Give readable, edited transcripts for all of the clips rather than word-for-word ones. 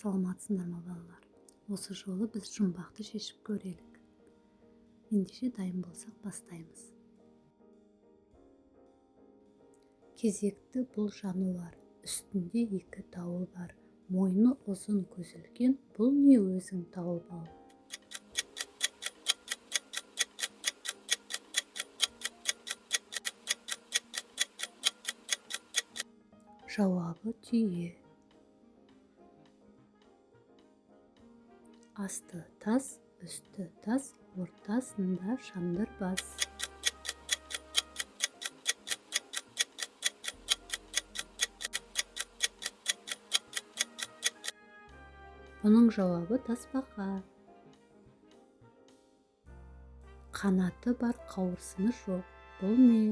Саламатсыңдар ма, балалар? Осы жолы біз жұмбақты шешіп көрелік. Ендеше дайын болсақ, бастаймыз. Кезекті бұл жануар, үстінде екі тауы бар, мойны ұзын, көзі үлкен, бұл не, өзің тауып ал. Жауабы түйе. Асты тас, үсті тас, ортасында шандыр бас. Бұның жауабы тасбақа. Қанаты бар, қауырсыны жоқ, бұл не?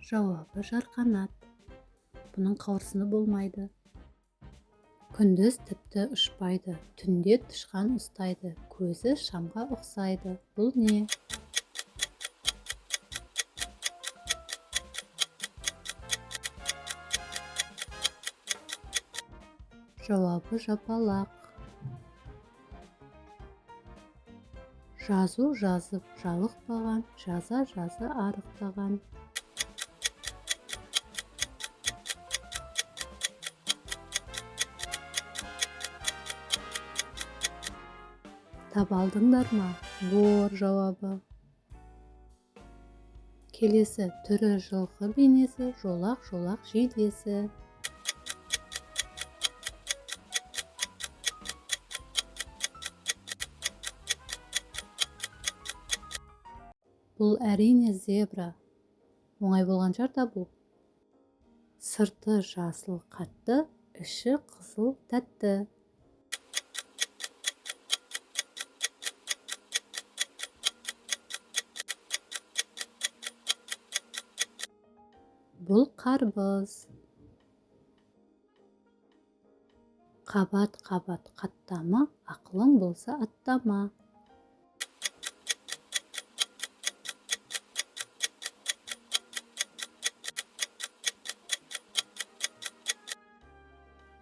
Жауабы жарқанат. Бұның қауырсыны болмайды. Күндіз тіпті ұшпайды, түнде тышқан ұстайды, көзі шамға ұқсайды. Бұл не? Жауабы жапалақ. Жазу жазып жалықпаған, жаза-жаза арықтаған. Таба алдыңдар ма? Бор жауабы. Келесі түрі жылқы бейнесі, жолақ-жолақ жейдесі. Бұл әрине зебра. Оңай болған шығар табу. Сырты жасыл қатты, іші қызыл тәтті. Бұл қарбыз. Қабат-қабат қаттама, ақылың болса аттама.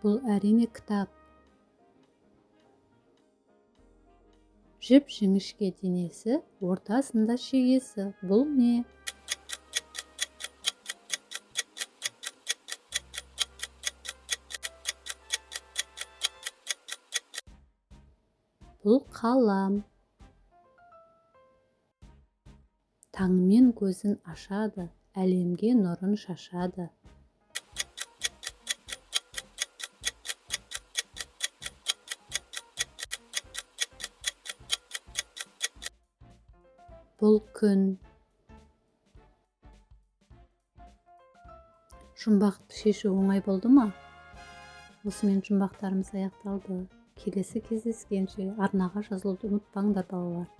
Бұл әрине кітап. Жіп-жіңішке денесі, ортасында шегесі. Бұл не? Бұл қалам. Таңмен көзін ашады, әлемге нұрын шашады. Бұл күн. Жұмбақты шешу оңай болды ма? Осымен жұмбақтарымыз аяқталды. Келесі кездескенше арнаға жазылуды ұмытпаңдар, балалар.